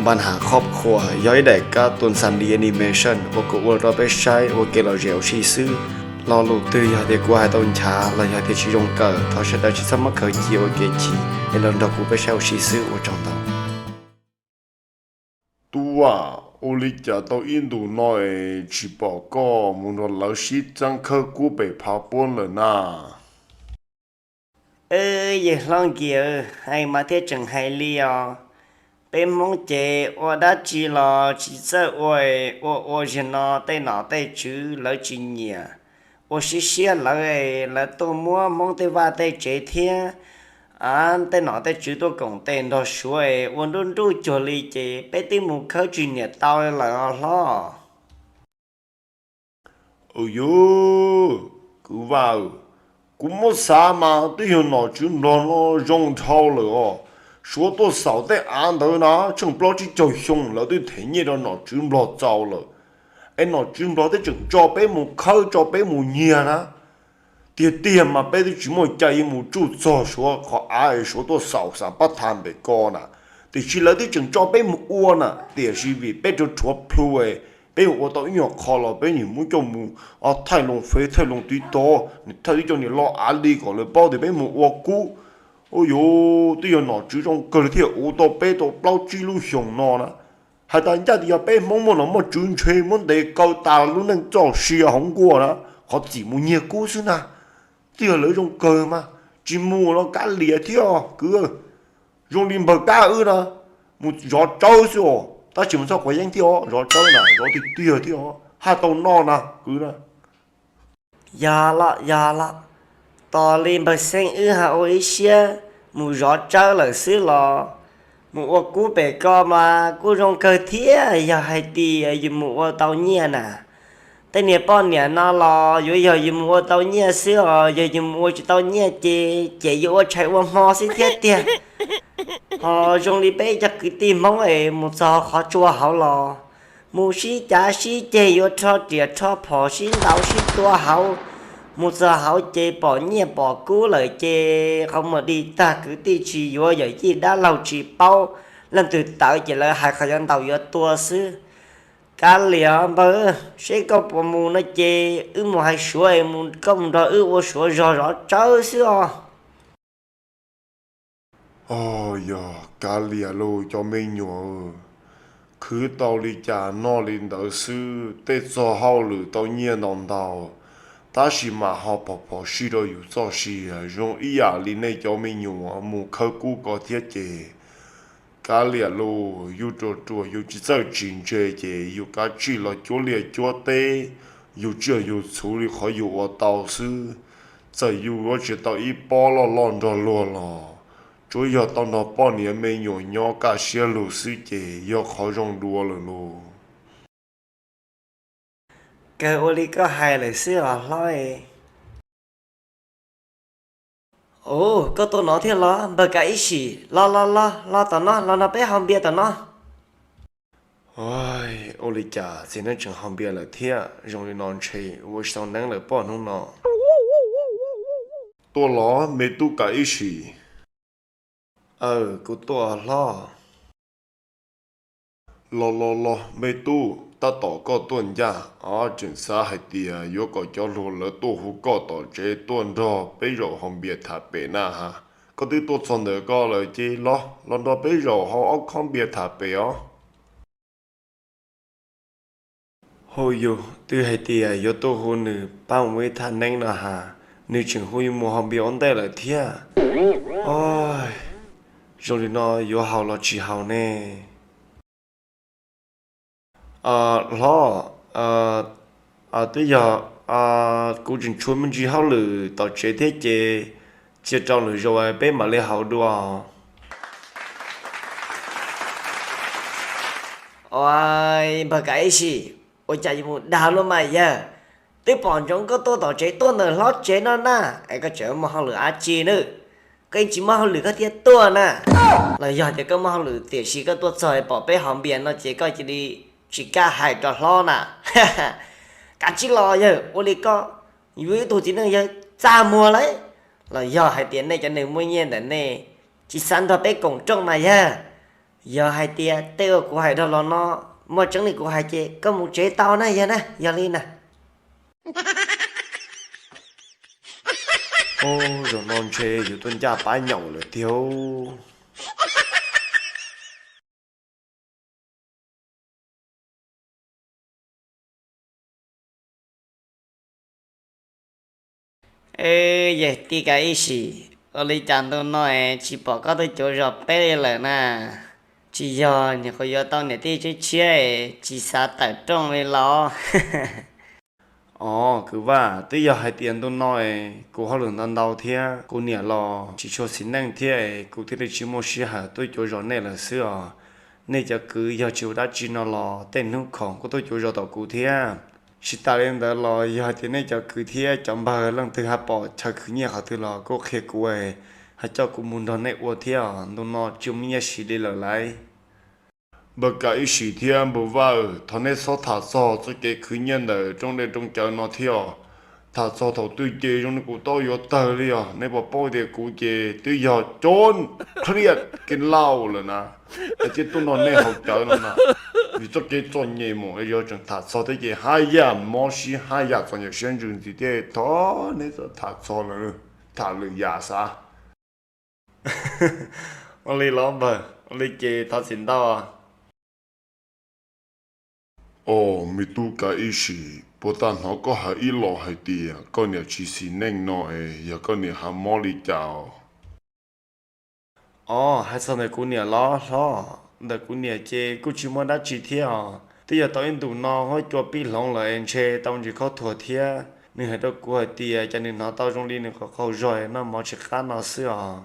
Paj Nthas Khob Khuas yog ib daim kab tuam xam di animation uas kuv ua rau peb saib ua kev lom zem ua si xwb. Lo lus twg yog tias kuv hais tau nchav los yog tias tsis zoo kawm, thov sawv daws tsis txhob muab khaws cia ua kev chim es los nrog kuv peb saib ua si xwb, ua tsaug ntau. Tub Vam, ua li cas tau ib ntus no es tsis pom koj mus nrog lawv sib txeeb khawb kub pem phav puab lawm na? Yawg hlob Nkias, hais mas thiaj tseem hais li os. Peb Hmoob ces ua dab tsi los tsis txawj ua, ua ua zig no tej nom tej tswv lawv tsis nyiam. Ua siab siab lawv, lawv tuaj muab Hmoob tej vaj tej tsev thiab tej nom tej tswv tuaj koom tes nrog Suav es ua nruj nruj cuag li ces peb twb mus khawb tsis niam tau lawm os hlob. Yog, kwv Vam, kuv muab xav mas twb yog nom tswv Nplog no zoo dhau lawm os. Suav tuaj xaum tej av ntawd na tsheej plaub tsib caug xyoo lawv twb them nyiaj rau nom tswv Nplog txaus lawm. Es nom tswv Nplog twb tseem tso peb mus khawb tso peb mus nyiag na. Tiag tiag mas peb twb tsis muaj cai yuav mus tsuj txog Suav qhov av es Suav tuaj xaum xam pab tha pem ko na, tiam sis lawv twb tseem tso peb mus ua na, tiam sis vim peb rhuav rhuav plhu, peb ua tau ib nyuag qho los peb nim muab coj mus thaij loo Fev thaij loo TikTok, nim thaij twb coj niam lo av li kom lawv paub tias peb mus ua kub. Ua yuav twb yog nom tswv zoo kawg li thiaj ua tau peb tau plaub tsib lub xyoos no na. Hais tas ncaj tias yog peb Hmoob muaj nom muaj tswv ntshe muab ntes kaw tas lub neej txoj sia hauv nkuaj na, qhov txim mus nyiag kub xwb na. Twb yog lawv zoo kawg mas, tsis mus los kav liam thiab kwv. Zoo li npawg Kab wb na, mus zov tsawb xwb os, tab sis mus txog quav yeeb thiab os, zov tsawb na zov tiag tiag thiab os, haj tau noj na kwv na. Yog los yog los, tos li npawg Xeeb wb ho ua ib siab mus zov tsawb lawm xwb los, mus ua kub pem ko mas kuj zoo kawg thiab. Yog hais tias yus mus ua tau nyiaj na, tej niag poj niam no los yuav yog yus mus ua tau nyiaj xwb os, yog yus mus ua tsis tau nyiaj ces ces yuav ua tshais ua hmo xwb thiab tiag. Ho zoo li peb cov kwv tij Hmoob es mus txog qhov tsua hauv los mus sib cav sib ceg yuav rho riam rho phom sib ntaus sib tua hauv. Mus txog hauv ces pom nyiaj pom kub lawm ces qhov muag dig tag kwv tij tsis yuav yawm yij dab laug tsis paub, leej twg tawv ces lawv hais qhov yuav ntaus yuav tua xwb. Kav liam npawg, seb koj puas mus no ces wb mus hais Suav es koj mus nrog wb ua Suav zog zov tsawb xwb os. Yog kav liam lauj cov me nyuam, khwv tau li cas noj li ntawd xwb, tej txog hauj lwm tau nyiaj ntau ntau, tab sis mas ho phom phom sij rau yus txoj sia zoo ib yam li nej cov me nyuam mus khawb kub ko thiab ces. Kav liam lauj, yus ruam ruam yus tsis txawj tsis ntse ces yus kav tsij los cuab liaj cuab teb, yus tsis yog yus txhuv li qhov yus ua tau xwb. Txawm yus yuav tsis tau ib pob loj loj nrog luag los, tsuav yog tau nrog poj niam me nyuam nyob kaj siab lug xwb ces yog qhov zoo dua lawm lauj. Kawg ua li koj hais lawm xwb os hlob. Ua, koj tuaj no thiab los npawg Kav Ib Sim, los los los los tom no los nrog peb haus npias tom no. Ua li cas txiv neeb tseem haus npias lawm thiab, zoo li no ntshe ua tsis tau neeb lawm poj hnub no. Tuaj los me tub Kav Ib Sim. Aw, kuv tuaj hlob. Los los los me tub, tab tom koj tuaj ncaj, tseem xav hais tias yuav kom cov hluas lawv tuaj hu koj tom tsev tuaj nrog peb zaum haus npias tham pem na ha. Koj twb tuaj txog ntawm ko lawm ces los los nrog peb zaum haus ob khob npias tham pem os. Hu yus twb hais tias yuav tuaj hu nws pab mus ib thaj neeb no ha, nws tseem hu yus mus haus npias ua ntej lawm thiab. Zoo li no yuav haus los tsis haus ne? Hlob, twb yog kuv tseem tshuav me ntsis hauj lwm tom tsev thiab ces cia rau lwm zaus peb mam li haus dua. Ua, npawg Kav Ib Sim, ua cas yuav mus dag luaj mas yawg? Twb pom ntsoov koj tuaj tom tsev tuaj ntawm hlob tsev no na, es koj tseem muaj hauj lwm dab tsi na? Koj yeej tsis muaj hauj lwm koj thiaj tuaj na. Los yog tias koj muaj hauj lwm tiam sis koj tuaj txog pom peb haus npias no ces koj cia li tsis kam hais rau hlob na. Kav tsij los yawg, ua li koj yuav ib tug txiv neej yawg txaj muag lauj. Los yog hais tias nej cov neeg muaj nyiaj ntawm nej tsis xav nrog peb koom rooj mas yawg, Yog hais tias tej uas kuv hais dhau los no muaj tseeb li kuv hais ces koj mus tsev tau na, yog na, yog li na. Zaum no ntshe yuav tuaj ncaj pab nyaum lawm tiag. Ej, yawg tij Kav Ib Sim, ua li cas ntu no es tsis pom koj tuaj cuav zos peb li lawm na? Tsis yog nyuam qhuav yuav tau niam tij tshiab tshiab es tsis xav tawm rooj li los? Os, kwv Vaj, twb yog hais tias ntu no es kuv hauj lwm ntau ntau thiab kuv niam los tsis tshua xis neej thiab es kuv thiaj li tsis muaj sij hawm tuaj cuav zos nej lawm xwb os. Nej cov kwv yog tsis ua dab tsi no los tej hnub khoom kuj tuaj cuav zos tom kuv thiab. Tsis tas li ntawd los yog hais tias nej cov kwv thiab cov npawg leej twg ho pom chaw khwv nyiaj qhov twg los kuj qhia kuv es ho coj kuv mus nrog nej ua thiab os. Ntu no tsis muaj nyiaj siv li lawm lauj. Npawg Kav Ib Sim thiab npawg Vaj, thov neb txhob tham txog txoj kev khwv nyiaj ntawm rooj dej rooj cawv no thiab os. Tham txog thaum twg ces zoo li kuv tau yuav tawg li os. Neb puas paub tias kuv ces twb yog coob, khliaj kev laus lawm na, es thiaj tuaj nrog nej haus cawv no na. Vim txoj kev txom nyem mus es yog tseem tham txog thiab ces haj yam mob siab haj yam txom nyem siab ntsws ntxiv thiab. Thov neb txhob tham txog lawm, tham lwm yam xav. Ua li los npawg, ua li ces thov txim ntau. Os, me tub Kav Ib Sim, puas tau hnov koj hais ib los hais tias koj niam tsis xis neej no es yog koj niam ho mob li cas os? Os, hais txog ntawm kuv niam los hlob, ntawm kuv niam ces kuj tsis muaj dab tsi thiab os. Twb yog tau ib ntus no huab cua pib hloov lawm es ntshe tau ntsis khaub thuas thiab. Nws hais rau kuv hais tias cas nws hnov tau zoo li nws qaug qaug zog noj mov tsis qab no xwb os.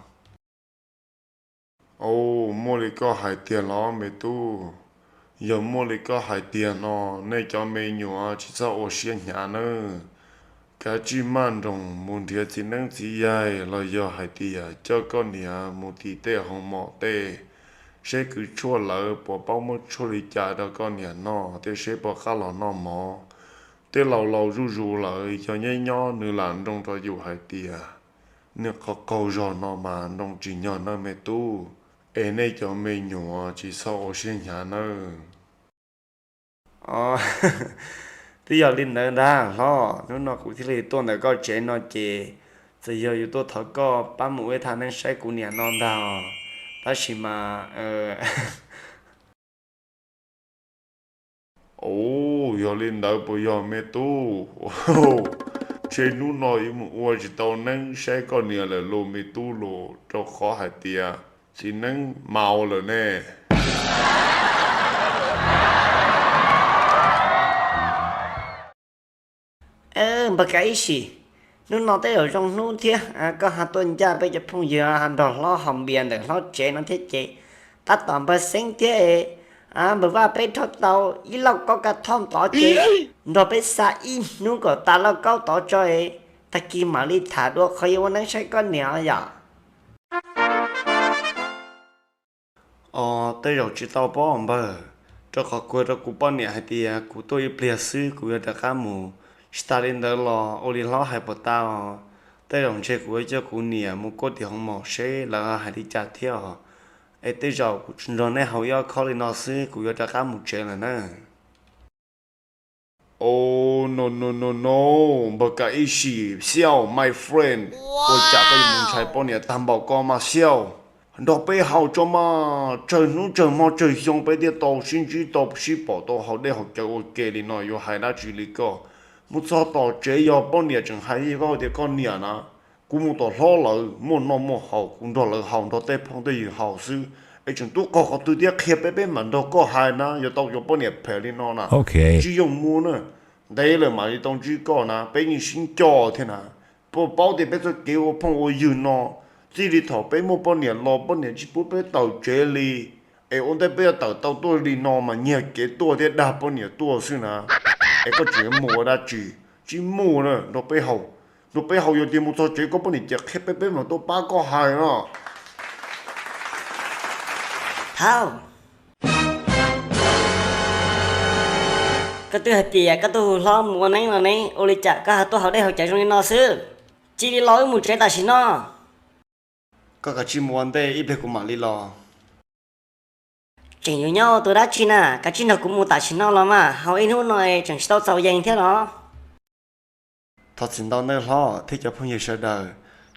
Os, muaj li koj hais tiag los me tub? Yog muaj li koj hais tiag no, nej cov me nyuam tsis txhob ua siab hnyav nawb. Kav tsij maj nroos mus nrhiav txiv neeb txiv yaig los yog hais tias coj koj niam mus tim tej hoo mom tej, seb kwv tshuaj lawv puas paub muab tshuaj li cas rau koj niam noj thiab seb puas qab los noj mov. Tej laus laus zuj zus lawm yog nyob nyob nws lam nroo rau yus hais tias nws qaug qaug zog no mas nroo tsis nyog nawb me tub. Es nej cov me nyuam tsis txhob ua siab hnyav nawb. Twb yog li ntawd ntag hlob, hnub no kuv thiaj li tuaj ntawm koj tsev no ces txawm yog yuav tuaj thov koj pab mus ua ib thaj neeb saib kuv niam no ntag, tab sis mas Os, yog li ntawd puas yog me tub? Ntshe hnub no yuav mus ua tsis tau neeb saib koj niam lawm los me tub los, rau qhov hais tias txiv neeb maus lawm ne. Npawg Kav Ib Sim, hnub no tej zaum zoo hnub thiab, koj ho tuaj ncaj peb cov phooj ywg ho nrog hlob haus npias ntawm hlob tsev no thiab ces tab tom npawg Xeeb thiab npawg Vaj peb rho tau ib lauj kaub kaj thoj ntov ces nrog peb xa ib hnub kom tas lauj kaub tod tso, tag kis mam li tham dua qhov yuav ua neeb saib koj niam yom. Os, tej zaum tsis tau pob npawg, rau qhov kuv hais rau kuv poj niam hais tias kuv tuaj ib pliag xwb kuv yuav rov qab mus. Tsis tas li ntawd los ua li hlob hais puas tau, tej zaum ntshe kuv yuav coj kuv niam mus kuaj tim hoo maum seb lawv hais li cas thiab os. Es tej zaum kuv tsuas nrog nej haus ib ob khob li no xwb kuv yuav rov qab mus tsev lawm na. Oh no no no no, npawg Kav Ib Sim, Xiauj my friend, ua cas koj yuav mus ntshai poj niam tag npaum ko mas Xiauj? Nrog peb haus tso mas, tsawg hnub tsawg hmo tsawg xyoo peb thiaj tau sib ntsib tau sib pom tau haus dej haus cawv ua ke li no, yuav hais dab tsi li koj? Mus txog tom tsev yog poj niam tseem hais koj tias koj niam na, kuv mus tom hlob lawv muaj noj muaj haus, kuv nrog lawv haus nrog tej phooj tej ywg haus xwb, es tseem tub qaug qhov twg thiab qhia peb peb mam nrog koj hais na, yuav tau cov poj niam phem li no na. Tsis yoog mus na, ntev lawm mam li tau ntsib koj na, peb yeej sib nco thiab na. Puas paub tias peb txoj kev ua phooj ua ywg no, txij li thaum peb muaj poj niam los poj niam tsis pub peb tawm tsev li, es ua ntej peb yuav tawm tau tuaj li no mas nyiag kev tuaj thiab dag poj niam tuaj xwb na. Es koj tseem yuav mus ua dab tsi? Tsis mus na, nrog peb haus, nrog peb haus, yog tias mus txog tsev koj poj niam ces qhia peb peb mam tuaj pab koj hais no. Thaum koj twb hais tias koj tuaj hu hlob mus ua neeb no ne, ua li cas koj ho tuaj haus dej haus cawv zoo li no xwb? Cia li los wb mus tsev tam sim no. Koj kav tsij mus ua ntej ib pliag kuv mam li los. Tseem yuav nyob ua tus dab tsi na, kav tsij nrog kuv mus tam sim no los mas, haus ib hnub no tseem tsis tau txaus yees thiab los. Thov txim ntau nawb hlob thiab cov phooj ywg sawv daws,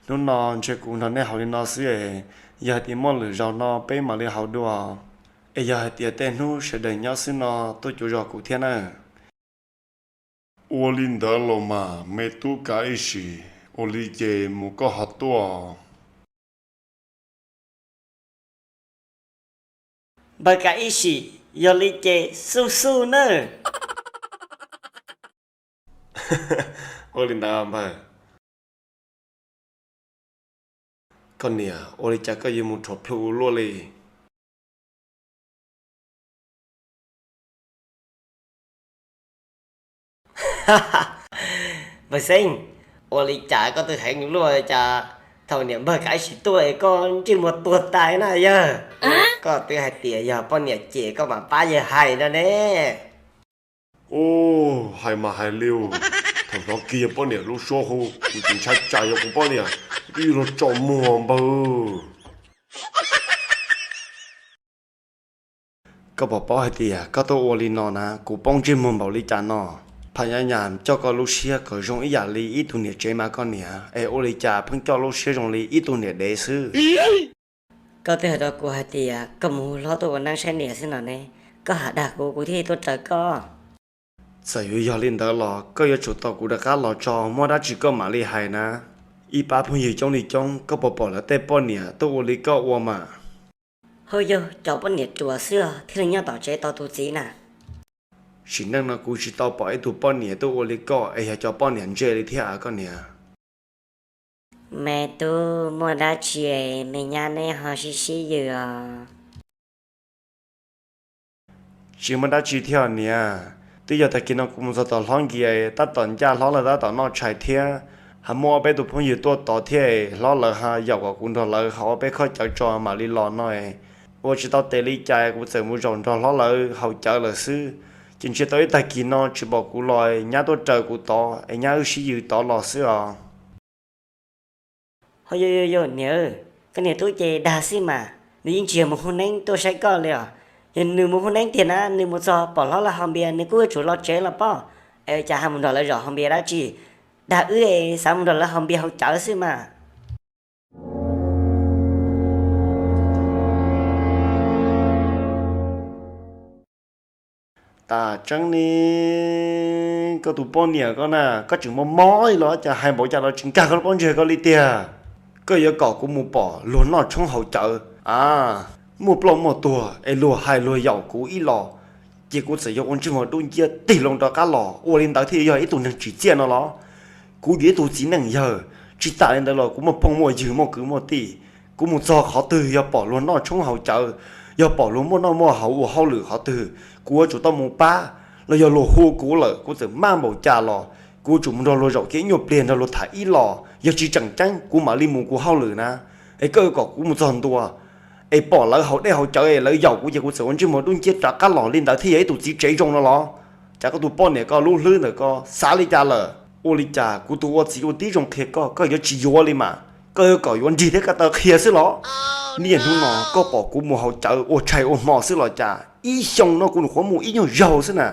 hnub no ntshe kuv nrog nej haus li no xwb es, yog hais tias muaj lwm zaus no peb mam li haus dua, es yog hais tias tej hnub sawv daws nyob xwb no tuaj cuv zos kuv thiab nawb. Ua li ntawd los mas me tub Kav Ib Sim, ua li ces mus koj ho tuaj. Npawg Kav Ib Sim, yog li ces xub xub nawb. Ua li ntawd npawg. Koj niam, ua li cas koj yuav mus rhuav plhu ua luaj li? Npawg Xeeb, ua li cas koj twb heev luaj cas, thaum niam npawg Kav Ib Sim tuaj koj ntsej muag tuag tas na yawg. Koj twb hais tias yog poj niam cem koj mam pab yawg hais no ne. Ub, hais mas hais li, thaum hnov kiag yog poj niam lub suab hu, kuv tsis ntshai tsam yog kuv poj niam, twb yuav luag tso muag npawg. Koj puas paub hais tias koj tuaj ua li no na kuv poob ntsej muag npaum li cas no? Pham Nyab Nyas coj koj lub siab kom zoo ib yam li ib tug niam tsev mas koj niam, es ua li cas pheej coj lub siab zoo li ib tug niam dev xwb? Koj twb hais rau kuv hais tias koj mus hu hlob tuaj ua neeb saib niam xwb no ne, koj ham dag kuv kuv thiaj tuaj raws koj. Txawm yuav yog li ntawd los koj yuav tsum tau kuv rov qab los tso, muaj dab tsi koj mam li hais na. Ib pab phooj ywg coob li coob, koj puas pom lawv tej poj niam tuaj ua li koj ua mas? Hauj yug, cov poj niam ruam xwb thiaj li nyob tom tsev tos tus txiv na. Sim neej no kuv tsis tau pom ib tug poj niam tuaj ua li koj es yog cov poj niam ntse li thiab koj niam. Me tub, muaj dab tsi me nyab neb ho sib sib yws os? Tsis muaj dab tsi thiab niam, twb yog tag kis no kuv mus txog tom hlob Nkias, tab tom ncaj hlob lawv tab tom noj tshais thiab, ho muaj ob peb tus phooj ywg tuaj tod thiab, hlob lawv ho yaum kom kuv nrog lawv haus ob peb khob cawv tso mam li los no, ua tsis tau tes li cas kuv txawm mus zaum nrog hlob lawv haus cawv lawm xwb. Ces ntshe tau ib tag kis no tsis pom kuv los, nyab tuaj raws kuv tod es nyab wb sib yws tod los xwb os. Ho yog yog yog niam, koj niag tub ces dag xwb mas, nws yeej tsis yog mus hu neeb tuaj saib koj li os. Yog nws mus hu neeb tiag na, nws mus txog pom hlob lawv haus npias nws kuj yuav tsum los tsev los pob, es cas ho mus nrog lawv zaum haus npias dab tsi? Dag wb es xav mus nrog lawv haus npias haus cawv xwb mas. Tas tseeb ne, koj tus poj niam koj na, koj tseem mob mob li los cas hais npaum cas los tsis nkag koj lub pob ntseg koj li tiag. Koj yuav kom kuv mus pom luag noj tshoob haus cawv a, muaj ploj muaj tuag es luag hais luag yaum kuv ib los, ces kuv txawm yuav ua ntsej muag dub nciab tig loo rov qab los, ua li ntawd thiaj yog ib tug neeg tsim txiaj no los? Kuv yog ib tug txiv neej yawg, tsis tas li ntawd los kuv muaj phooj muaj ywg muaj kwv muaj tij. Kuv mus txog qhov twg yog pom luag noj tshoob haus cawv, yog pom luag muaj noj muaj haus ua hauj lwm qhov twg, kuv yuav tsum tau mus pab. Los yog luag hu kuv lawm kuv txawm maj npaum cas los kuv yuav tsum mus nrog luag zaum kiag ib nyuag pliag nrog luag tham ib los, yog tsis tseem ceeb kuv mam li mus kuv hauj lwm na. Es koj yuav kom kuv mus txog ntua es pom lawv haus dej haus cawv es lawv yaum kuv ces kuv txawm ua ntsej muag dub nciab rov qab los li ntawd thiaj yog ib tug txiv tsev zoo no los? Cas koj tus poj niam koj lub hlwb ntawm koj xav li cas lawm? Ua li cas kuv tus ua txiv ua tib zoo qhia koj, koj yuav tsis yuav li mas? Koj yuav kom yuav nrig thiab ko taw qhia xwb los? Niaj hnub no koj pom kuv mus haus cawv ua tshais ua hmo xwb los cas? Ib xyoo no kuv nyuam qhuav mus ib nyuag zaug xwb na.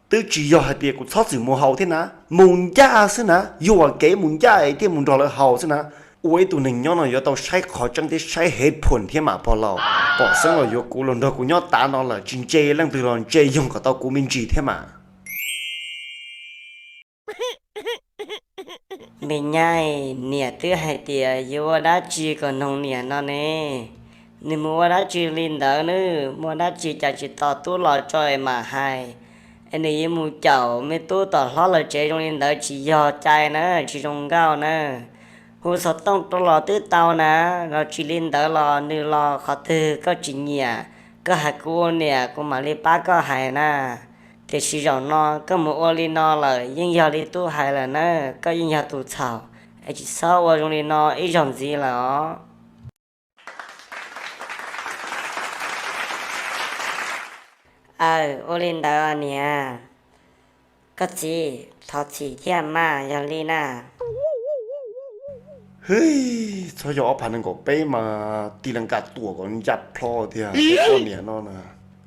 Twb tsis yog hais tias kuv txhob txwm mus haus thiab na, mus ncaj xwb na, yuam kev mus ncaj es thiaj mus nrog lawv haus xwb na. Ua ib tug neeg nyob no yuav tau saib qhov tseeb thiab saib hev phuam thiab mas pog laus. Pom xeeb los yuav kuv los nrog kuv nyob tav no lawm, tsis ntse leej twg los ntse yoog kom tau kuv me ntsis thiab mas. Me nyab, niam twb hais tias yuav ua dab tsi kom noog niam no ne. Nws mus ua dab tsi li ntawd nawb, muaj dab tsi cas tsis tos tub los tso es mam hais. Es nws yuav mus caum me tub tom hlob lawv tsev zoo li ntawd tsis yog cai na, tsis zoo nkauj na. Hu xov tooj rau los twb tau na, los tsis li ntawd los nws los qhov twg koj tsis nyiam, koj hais kuv ua niam kuv mam li pab koj hais na. Tiam sis zaum no koj mus ua li no lawm yeej yog li tub hais lawm na, koj yeej yog tus txhaum, es tsis txhob ua zoo li no ib zaug ntxiv lawm os. Aw, ua li ntawd niam. Koj txiv, thov txim thiab mas, yog li na. Hwj, txhob yog ob phav nees nkaum peb mas tij laug Nkaj Tuam kom ncaj plho tiag, poj niam no na.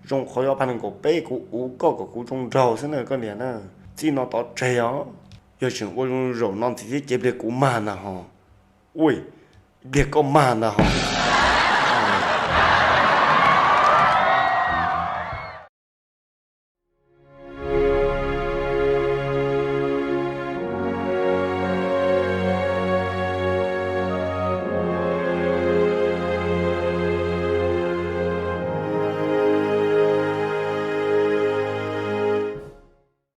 Zoo qhov yuav pab nees nkaum peb kuv uv koj kom kuv zoo nraug xwb na koj niam na. Txij no tov tseg os. Yog tseem ua zoo zaum no ntxiv thiab ces pliag kuv mag ntag hos. Ua pliag koj mag ntag hos.